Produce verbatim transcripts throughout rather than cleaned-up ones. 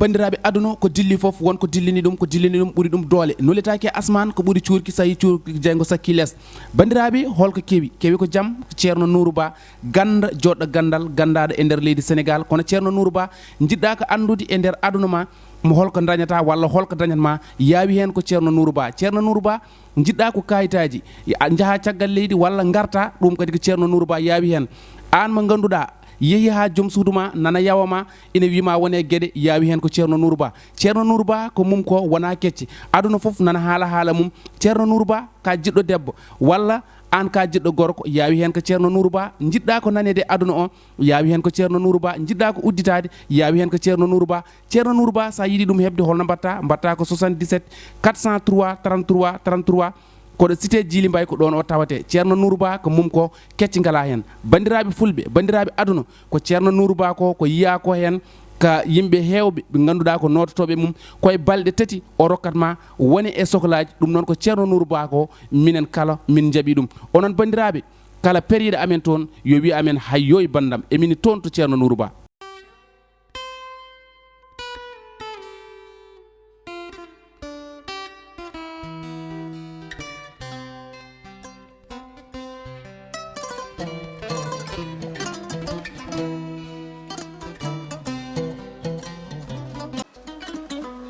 Banndiraaɓe, aduna ko dilli fof, won ko dillini ɗum, ko dillini ɗum ɓuri ɗum doole. Nuletaake e asmaan, ko ɓuri cuurki, so yii cuurki jeyngo sakkii lees. Banndiraaɓe, holko kewi? Kewi ko jam, ko Ceerno Nuuru Ba, gannda, joɗɗo ganndal, ganndaaɗo e nder leydi Senegaal. Kono Ceerno Nuuru Ba, njiɗɗaa ko anndude e nder aduna ma, mo holko dañata walla holko dañat ma, yaawi heen ko Ceerno Nuuru Ba. Ceerno Nuuru Ba, njiɗɗaa ko kayitaaji, a njaha caggal leydi walla ngarta, ɗum kadi ko Ceerno Nuuru Ba yaawi heen. Aan mo ngannduɗaa, yehi haa joom suudu ma nana yawa ma, ina wii ma wone geɗe, yaawi heen ko Ceerno Nuuru Ba. Ceerno Nuuru Ba ko mum ko wona kecce. Aduna fof nana haala haala mum. Ceerno Nuuru Ba ka jiɗɗo debbo, walla aan ka jiɗɗo gorko, yaawi heen ko Ceerno Nuuru Ba. Njiɗɗaa ko naneede aduna o, yaawi heen ko Ceerno Nuuru Ba. Njiɗɗaa ko udditaade, yaawi heen ko Ceerno Nuuru Ba. Ceerno Nuuru Ba, so a yiɗi ɗum heɓde, holno mbaɗta? Mbaɗta ko soixante-dix-sept quatre cent trois trente-trois trente-trois. Koɗo cité Djily Mbaye, ko ɗoon o tawate. Ceerno Nuuru Ba ko mum ko kecci ngalaa heen. Banndiraaɓe fulɓe, banndiraaɓe aduna, ko Ceerno Nuuru Ba ko, ko yiyaa ko heen ka yimɓe heewɓe ɓe ngannduɗaa ko noototooɓe mum, ko e balɗe tati o rokkat ma wone e soklaaji. Ɗum noon ko Ceerno Nuuru Ba ko, minen kala min njaɓi ɗum. Onon banndiraaɓe, kala periiɗo amen toon, yo wiy amen, "Hayyooy banndam, emin toon to Ceerno Nuuru Ba."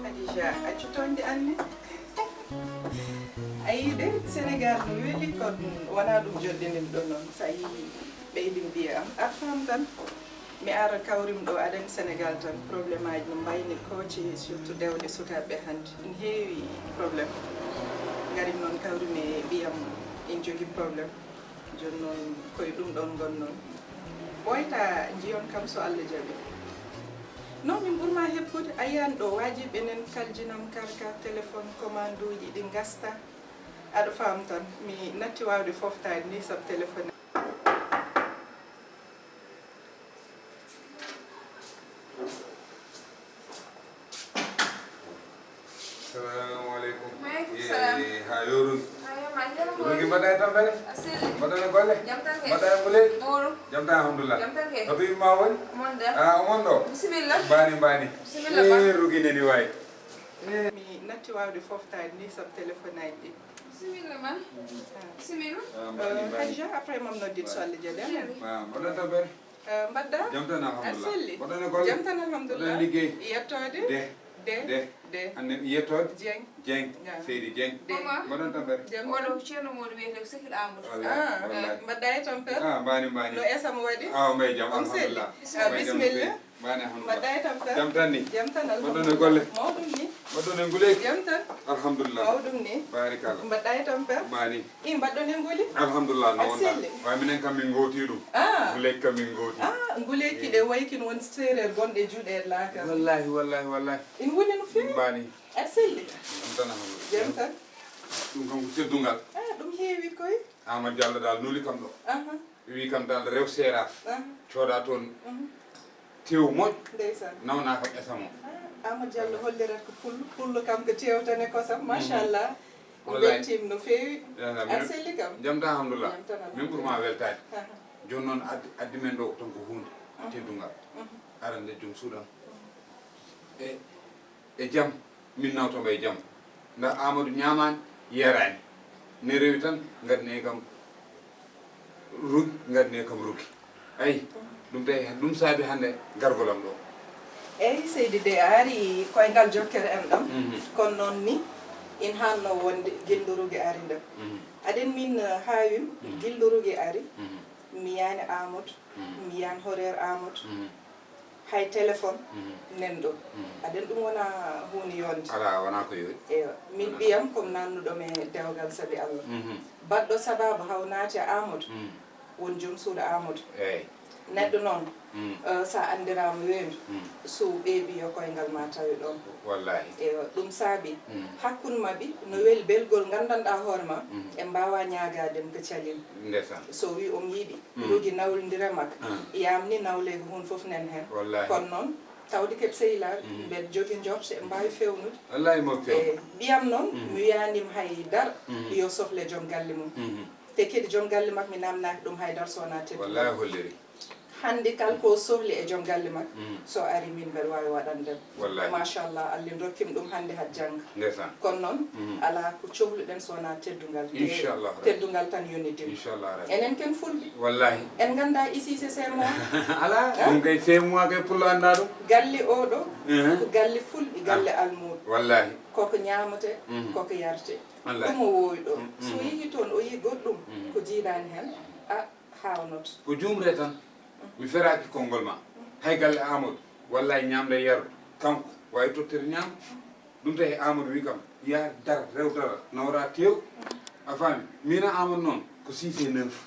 Khadija, accu toñde Anne. A yii de, Senegaal no weli, kono wonaa ɗum joɗɗinimɗo noon. So a yii ɓeydi mbiya am, aɗa faam tan. Mi ara kawrim ɗo, aɗa anndi Senegaal tan, problème aji no mbayni kooce, surtout dewɗe sukaaɓe hannde. Ina heewi problème. Ngarim noon kawrim e ɓiyam ina jogii problème. Jooni noon ko e ɗum ɗoon ngonnon. Ɓooyta njiyon kam so Allah jaɓi. Non, min ɓurma heppude. A yiyan ɗo waajiɓe nen kaljinam karka, téléphone, commande uji ɗi ngasta. Aɗa faam tan, mi natti waawde foftaade ni sabu téléphone. Salamu aleykum. Maaleykum salaam. Eh, haa yoorude. Haa yooma, a jarama. Rugi, mbaɗɗa e tampere? A selli. Mbaɗɗon e golle? Jam tan kay. Mbaɗɗa e ngule? Mawɗum. Jam tan, alhamdulillah. Jam tan kay. Hoto yumma woni? Omon da. Ah, omon ɗo? Bisimilla. Mbaani, mbaani. Bisimilla, ba. Eh, Rugi nani waay. Eh. Mi natti waawde foftaade ni sabu téléphone aji ɗi. Bisimilla, ma. Ah. Bisimilla. Ah, mbaani, eh, mbaani. Khadija, après, mam noddit so Allah jaɓi. Ah, mbaɗɗon tampere? Eh, mbaɗɗa? Jam tan, alhamdulillah. Aɗa selli? Mbaɗɗon e golle? Jam tan, alhamdulillah. Mbaɗɗon liggey? Yettoode? De. De. De. De. Anne yettoode? Dieng. Dieng. Nga. Seydi Dieng. De. Mbaɗɗon tampere? Jam tan. Oɗo ko Ceerno Mawɗo wiyetee ko Sehil Amadou. Wallahi, ah, wallahi. Eh, mbaɗɗa e tampere? Ah, mbaani, mbaani. No esa mo waɗi? Ah, on mbaye jam, alhamdulillah. On selli? Ah, bisimilla. Mbaɗɗa e tampere? Jam tan, alhamdulillah. Mbaɗɗa e tampere? Jam tan, alhamdulillah. Mbaɗɗon e golle? Mawɗum ni. Mbaɗɗon e ngule? Jam tan. Alhamdulillah. Mawɗum ni. Barikalla. Mbaɗɗa e tampere? Mbaani. I mbaɗɗon e nguli? Alhamdulillah, no wonɗa? Aɗa selli? Waawi minen kam min ngootii ɗum. Ah. Nguleeki kam min ngootii. Ah, nguleeki ɗe wayi kin won seereer gonɗe juuɗe e laakal. Wallahi, wallahi, wallahi. In wuli no feewi? Mbaani. Aɗa selli? Jam tan, alhamdulillah. Jam tan. Ɗum kam ko teddungal. Ah, ɗum heewi koy. Amadou Diallo dal nuli kam ɗo. Aha. Wi kam dal rew seeraas. Aha. Cooda toon. Mhm. Tew moƴƴo. Ndeysaan. Nawna kam esa mo. Ah, Amadou Diallo hollirat ko pullo. Pullo kam ko tewtane kosam. Mhm. Machallah. Mi wallahi. Weltiima no feewi. Yalla, aɗa selli kam? Jam tan, alhamdulillah. Jam tan, alhamdulillah. Min ɓurma weltaade. Aha. Jooni noon addi, addi men ɗo tan ko huunde. Mhm. Teddungal. Mhm. Arande joom suuɗam. Mhm. E, e jam, min nawta mo e jam. Nda Amadou ñaamaani, yaraani. Ne rewi tan, ngadne kam Rugi, ngadne kam Rugi. Ayi, ɗum tawi, ɗum saabi hannde gargol am ɗo. Eyi, seydi de, a ari koyngal jokkere en ɗam. Mhm. Kono noon ni, in haanno wonde gilɗo Rugi ari ɗam. Mhm. Aɗen min, eh, haawim, mhm, gilɗo Rugi ari. Mhm. Mi yaani Amadou, mhm, mi yaan horeer Amadou. Mhm. Hay téléphone, mhm, nanɗo. Mhm. Aɗen ɗum wona huunde yonde. Alaa, wona ko yooɗi. Eyo, min wona ɓiyam ko nannuɗo mi dewgal sabi Allah. Mhm. Baɗɗo sababu haw naati e Amadou, mhm, won joom suuɗo Amadou. Eey. Neɗɗo noon, mm, eh, so a anndiraama weendu, mm, so ɓeeɓi yo koyngal ma tawi ɗoon. Wallahi. Eyo, ɗum saabi, mm, hakkunde maɓɓe no weli belgol nganndanɗaa hoore ma, mm, en mbaawaa ñaagaade mo ko calin. Ndeysaan. So wii omo yiɗi, mm, Rugi nawlondira makko, mm, yamni nawleego huun fof nen heen. Wallahi. Kono noon, tawde keɓ sehilaaɓe, mm, mbeɗa jogii njorto, eɓe mbaawi feewnude. Wallahi mo feew. E ɓiyam noon, mm, mi wiyaani mo hay dara, mm, yo sohle joom galle mum. Mm. Te kadi joom galle makko mi naamnaaki ɗum hay dara so wonaa teddude. Wallahi holliri. Anndi kala ko sohli e joom galle mak, so ari min mbeɗa waawi waɗande mo. Wallahi. Machallah, Allah rokkim ɗum hannde had jannga. Ndeysaan. Kono noon, alaa ko cohluɗen so wonaa teddungal. Te Inchallah. Teddungal tan yoni dim. Inchallah Rabbi. Enen ken fulɓe. Wallahi. En nganndaa ici c'est chez moi. Alaa, ɗum kay chez moi kay pullo anndaa ɗum. Galle oɗo, ko galle fulɓe, galle almuuɗo. Wallahi. Koko ñaamate, koko yarte. Wallahi. Ɗum o woowi ɗo. So yehi toon, o yiyi goɗɗum, ko jiidaani heen, a, haawnoto. Ko juumre tan. Mi feraaki konngol ma. Hay galle Amadou, wallahi ñaamde e yarde, kanko waawi tottere ñaama. Ɗum tawi Amadou wi kam, yaa dar, rewtata, nawra teew. A faami? Min e Amadou noon, ko six et neuf.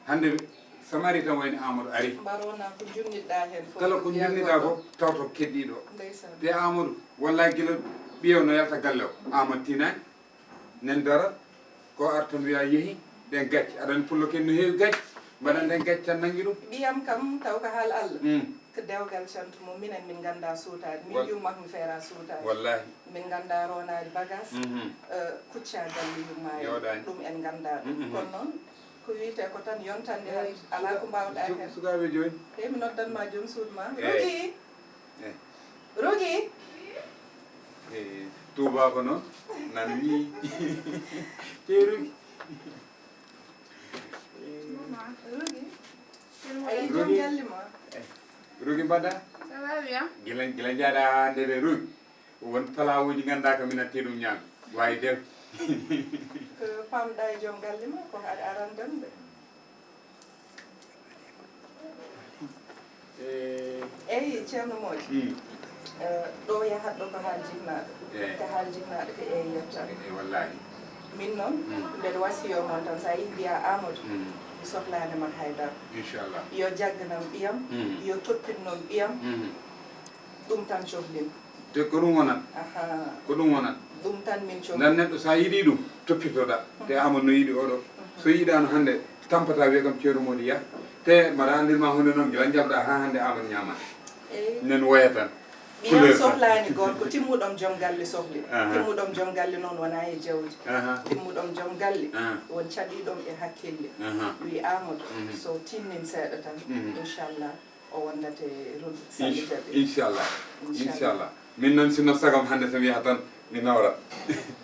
Hannde, so mi arii tan wayno Amadou ari. Mbaroo naa ko njunnitɗaa heen fof. Kala ko njunnitɗaa fof, tawto keddiiɗo. Ndeysaan. Te Amadou, wallahi gila ɓiyew no yalta galle o, Amadou tinaani. Nen dara, ko artan wiya yehi, ɗen gacce. Aɗan pullo ken no heewi gacce, mbaɗan ɗen gacce tan nanngi ɗum. Ɓiyam kam, taw ko haal Allah. Mm. Ko dewgal cantu mum, minen min nganndaa suutaade. Min Wal- yumma mi feera suutaade. Wallahi. Min nganndaa roonaade bagage, Mhm. eh, kuccaa galle yumma en. Yooɗaani. Ɗum en nganndaa ɗum. Mhm. Kono noon, ko wiyetee ko tan yontande heen, alaa ko mbaawɗaa heen. Sukaaɓe jooni. Eyi, mi noddan ma joom suudu ma. Eyi. Rogi! Eh. Rogi! Eh, Touba ko noon nan ni. Cey Rogi. Rogi. Ayi, joom Rogi. Galle ma. Eh, Rogi mbaɗa? Ça va bien? Gila, gila njaɗa hannde de Rogi. Won palawuji nganndaa ko min atti ɗum ñaam. Wawi dem. Ko pamɗa e joom galle ma, ko aɗa aran demde. Eh. Eyi, Ceerno Moodi. Mm. Eh, ɗo yahat ɗo ko haal jinnaaɗo. Eh. Ko haal jinnaaɗo ko e yettan. Eh, wallahi. Min noon, mm, mbeɗa wasiyo mon tan, so a yiɗi mbiya Amadou, mm, mi sohlaani ma haydara. Inchallah. Yo jagganam ɓiyam, mm, yo toppin noon ɓiyam. Mm. Ɗum tan cohlim. Te ko ɗum wonat. Aha. Ko ɗum wonat. Ɗum tan min cohli. Nan neɗɗo so a yiɗi ɗum, toppitoɗa. Te Amadou no yiɗi oɗo. So yiɗano hannde, tampata wiya kam Ceerno Moodi yah. Te mbaɗa anndin ma hunde noon, gila jaɓɗa ha hannde Amadou ñaama. Eyi. Nen woya tan. Ɓiyam sohlaani gorko, timmuɗom joom galle sohli. Aha. Timmuɗom joom galle noon wona e jawdi. Aha. Timmuɗom joom galle, aha, won caɗiɗom e hakkille. Aha. Wi Amadou, mhm, so tinnin seeɗa tan, mhm, inchallah. O wondate Rogi, so Allah jaɓi. Inchallah. Inchallah. Inchallah. Min noon, sinno sagam hannde so mi yaha tan, mi nawra.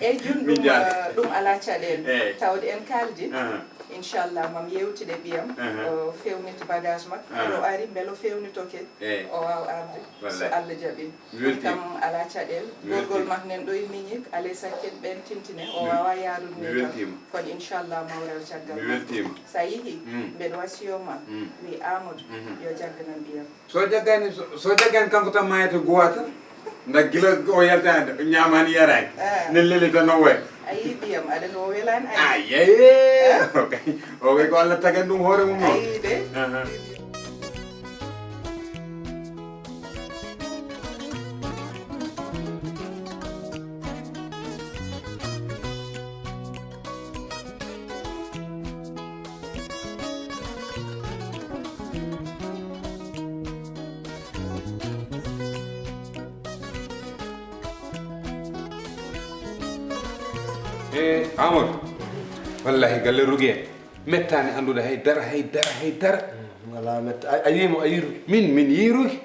Eyi, jooni ɗum, eh, ɗum alaa caɗeele. Eyi. Tawde en kaaldi, aha, inchallah, mam yewtide ɓiyam, aha, o fewnit bagage makko. Aha. Ɓeɗo ari, mbele o fewnitoke, eyi, o waawa arde, so, wallahi, Allah jaɓi. Mi weltiima. Kam alaa caɗeele. Mi weltiima. Gorgol makko nen ɗo e miñi, alay sakkit ɓen tintine, o, mi, waawa yaarude mi ni tan. Weltiima. Kono inchallah, mawrew caggal makko. Mi weltiima. So a yehi, mm, mbeɗa wasiyo ma, mm, wi Amadou, mhm, yo jagganan ɓiyam. So jaggani, so, so jaggani kanko tan maayata guwata. Nda gila o yaltaani, o ñaamaani yaraani. Ah. Nen leli tan no woya. A yii ɓiyam, aɗa no o welaani ani. Ah, yeye. Ah. O kay, o kay ko Allah tagan ɗum hoore mum noon. A yii de. Aha. E Amadou, wallahi galle Rogi en, mettaani anndude hay dara, hay dara, hay dara. Mm, wala metta. A, a yii mo, a yii Rogi? Min, min yii Rogi.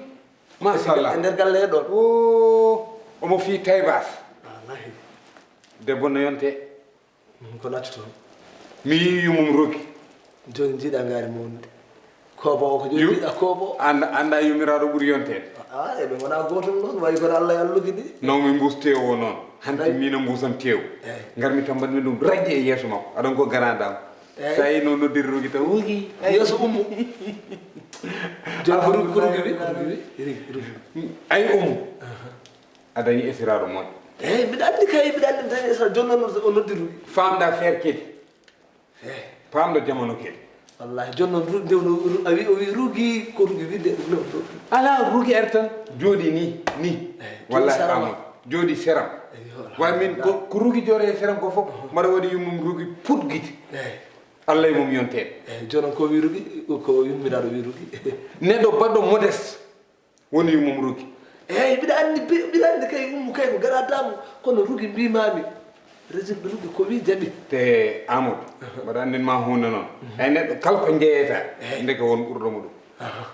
Machallah. E nder galle he ɗon. O, omo fii taybas. Wallahi. Debbo no yonte. Mm, ko natti toon. Mi yii yummum Rogi. Jooni njiiɗa ngaari mawnude. Kooba o ko jooni njiiɗa kooba o. Annda, annda yummiraaɗo ɓuri yonteede. Ah, eɓe ngona gootum noon, wayi kono Allah e Allah jogi ɗi. Nawmi mbuus teew o noon. Hanti min e mbuusam teew. Eyi. Ngarmi tan mbaɗmi ɗum rajje e yeeso makko. Aɗon ko garant dam. Eyi. So a yii no noddiri Rogi tan, Rogi. Eyi. Yeeso ummo. Jooni ko Rogi, ko Rogi wi, ko Rogi wi. Rogi, Rogi. Ay ummo. Aha. A dañi esiraaɗo moƴƴo. Eyi, mbiɗa anndi kay, mbiɗa anndi mi dañi esiraaɗo. Jooni noon o noddi Rogi. Faamɗa feere kadi. Eyi. Faamɗo jamanu kadi. Wallahi, jooni noon Ru-, nde wno Ru-, a wi, o wi Rogi, ko Rogi wi nde, no, no. Alaa, Rogi ari tan, jooɗi ni, ni. Eyi, jooɗi wallahi, seram. Amadou, jooɗi seram. Eyi, wallahi. Way min ko, ko Rogi jooɗo e seram ko fof, mbaɗa waɗi yummum Rogi put gite. Eyi. Allah e mum yonteede. Eyi, jooni noon ko wi Rogi, ko yummiraaɗo wi Rogi. Neɗɗo baɗɗo modeste. Woni yummum Rogi. Eyi, mbiɗa anndi, mbi-, mbiɗa anndi kay, ummu kay ko garantaamu, kono Rogi mbiimaami. Résultat Rogi ko wi jaɓi. Te Amadou, aha, mbaɗa anndin ma huunde noon. Mhm. Hay neɗɗo kala ko njeeyata, eyi, ndeke won ɓurɗo mo ɗum.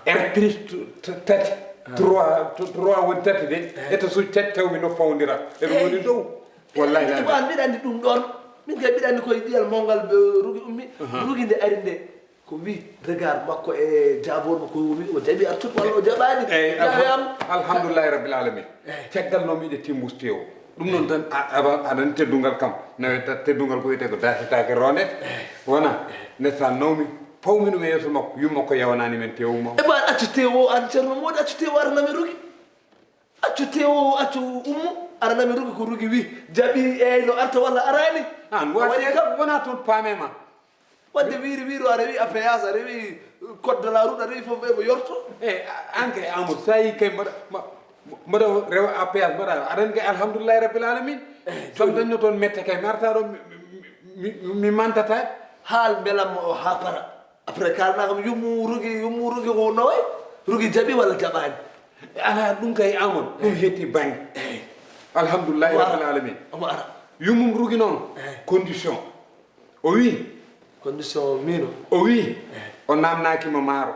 R plus t- t- tati, trois, t- trois woni tati de. Étage uji tati tawmi no fawndira. Eɗum woni dow. Wallahi la. An mbiɗa anndi ɗum ɗoon. Min kay mbiɗa anndi koye ɓiyal mawngal ɓe Rugi ummi. Rugi nde ari nde, ko wi regard makko e jaabol makko, o wi o jaɓi artude walla o jaɓaani. Eyyi. Jawe am. Alhamdulillahi rabbil alamin. Caggal no miɗe timmusti o. Ɗum noon tan, a- awa aɗan teddungal kam. Naweta teddungal ko wiyetee ko dasetaake ronde. Wona nde sa nawmi, pawmi ɗum e yeeso makko, yumma ko yawanaani men tewu ma. E ba accu tewo an Ceerno Moodi, accu tewo aranami Rugi. Accu tewo, accu ummu aranami Rugi ko Rugi wi. Jaɓi eyyi no arta walla araani. An A waɗi wasi kam. Wona toon paame ma. Wadde wiiri wiiri aɗa wi A P S, aɗa wi code de la route, aɗa wi fof ɓe ko yorto. E an kay Amadou, sa yi kay mbaɗa ma- mbaɗa rewa A P S mbaɗa aɗan kay alhamdulillahi rabbil alamin. Sam dañno toon mette kay mi arta ɗo mi- mi- mi- mi mantata. Haal mbelamma o ha para. Après kalna kam yummu Rugi, yummu Rugi ko no way? Rugi jaɓi walla jaɓaani? Ala ɗum kay Amadou, ɗum hetti bannge. Alhamdulillahi Omo ara. Rabbil alamin. Omo ara. Yummum Rugi noon. Condition. O wi. Condition mino. O wi. O namnaki mo maaro.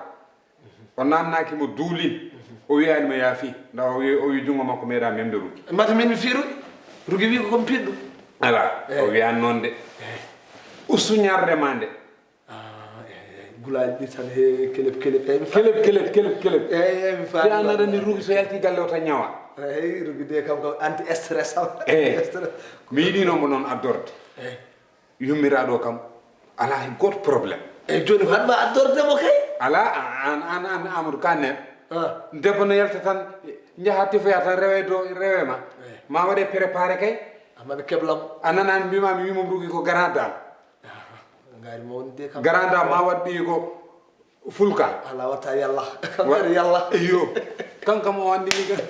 O namnaki mo duulin. O wiyani mo yaafi. Nda o wi o wi jungo makko meeɗa memde Rugi. Mata min mi fii Rugi. Rugi wi ko komi piɗɗo. Ala. O wiyani noon de. Ustu ñarde ma nde. Ah, eyyi, eyyi. Gulaali ɗi tan he kelep kelep, eyyi, mi faami. Kelep kelep kelep kelep. Eyyi, eyyi, mi faami. Te an aɗa anndi Rugi so yalti galle o tan ñawa. Eyyi, Rugi de kam ko anti stress am. Eyyi. Stress. Mi yiɗino mo noon addorde. Eyyi. Yummiraɗo kam ala hay goto problème. Eyyi, joni ko haɗma addorde mo kay? Ala an an an Amadou Kane. Ah. Debbo no yalta tan njaha tefoya tan rewe do rewe ma. Eyyi. Ma waɗe préparé kay. Amma ɓe keblam. A nanani mbima mi wimum Rugi ko grand dame. Ngari mawni de kam. Garanda ma waɗ ɓiyi ko fulka. Ala watta yalla. Kam Wa- kadi yalla. Iyo. Kankam o anndi mi kan.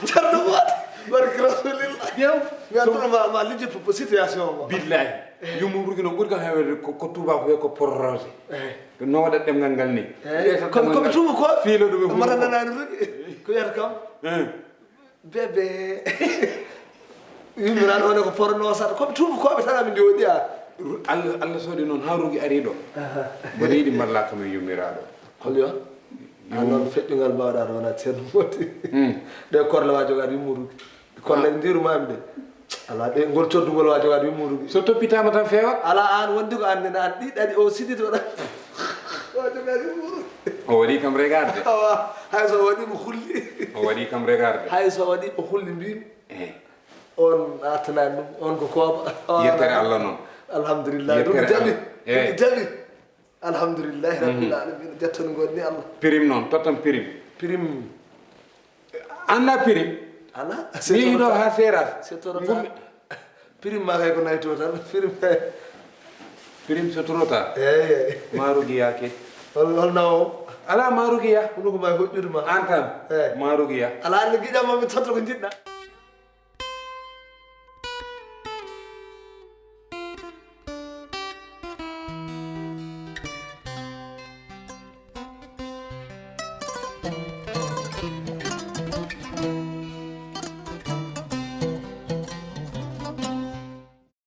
Ceerno Moodi. Barke Rasulillah. Yow. Mi antuno ma ma lijjito po situation o. Billahi. Yumum Rugi no ɓuri kam hewede ko ko tuba ko ko prorogé. Eh. No waɗa ɗemngal ngal ni. Eh, ko ko tuba ko. Filo ɗum e mara nanani Rugi. Ko yar kam. Eh. Bébé. Yummiraɗo one ko porno sata koɓe tuubakooɓe tan amin jooɗi a. Allah Allah soodi noon ha Rugi ari ɗo. Mboɗo yiɗi mballa kam e yummiraɗo. Hol yo? A noon feƴƴungal mbawɗa ɗo wona Ceerno Moodi. Ɗe korle wa jogaade yummu Rugi. Korle ɗe ndirumami ɗe. Ala ɗe ngol coddugol wa jogaade yummu Rugi. So toppitama tan fewat. Ala an wondi ko an nena an ɗi ɗaɗi o sidito ɗa. Wa jogaade yummu Rugi. O waɗi kam regarde. Awa hay so waɗi mo hulli. O waɗi kam regarde. Hay so waɗi o hulli mbimi. Eh. On attanani ɗum on ko kooba. Yettere Allah noon. Alhamdulillah ɗum jaɓi. Ɗum jaɓi. Alhamdulillahi rabbil alamin. Jetton ngon ni Allah. Pirim noon tottam pirim. Pirim. Anda pirim. Ala. Ni ɗo ha seras. C'est trop tard. Pirim ma kay ko nayi to tan pirim kay. Pirim c'est trop tard. Eyyi. Marugi yake. Hol hol nawo. Ala marugi ya. Kuno ko may hojjude ma. Antan. Eyyi. Marugi ya. Ala ne giɗa ma mi totto ko jiɗɗa.